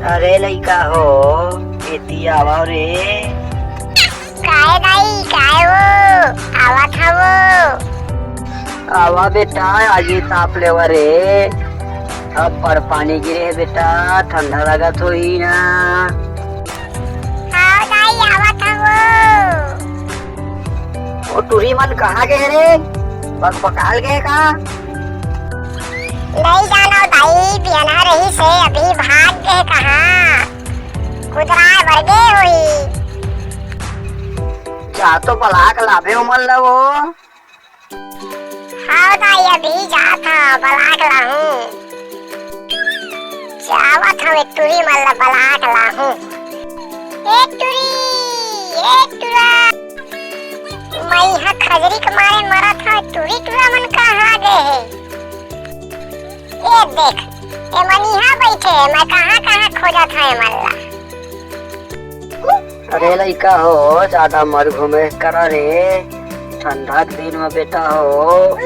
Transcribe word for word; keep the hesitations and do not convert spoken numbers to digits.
अरे लइका हो, एती आवा रे। काय दाई, काय वो? आवत हवो। आवा बेटा, आगी ताप लेवा रे। अब्बड़ पानी गिरे हे बेटा, ठंडा लगत होही ना। हाँ दाई, आवत हवो। ओ टुरी मन कहाँ गे रे? बकबकाल गे का? नइ जानव दाई, बियनहा रहिस हे, अभी भाग गे कहाँ? कुदराय बर गे होही। जा तो बला के लाबे ओमन ल वो। हाँ दाई, अभी जात हँव, बला के लाहूँ। जावत हँव, ए टुरी मन ल बला के लाहूँ। ए टुरी, ए टुरा। मैं इहाँ खजरी के मारे मरत हँव, टुरी टुरा मन कहाँ गे हे? ए देख, ए मन इहाँ बइठे हे, मैं कहाँ-कहाँ खोजत हँव ए मन ला। अरे लइका हो, जादा मत घूमे करा रे, ठंडा के दिन में बेटा हो,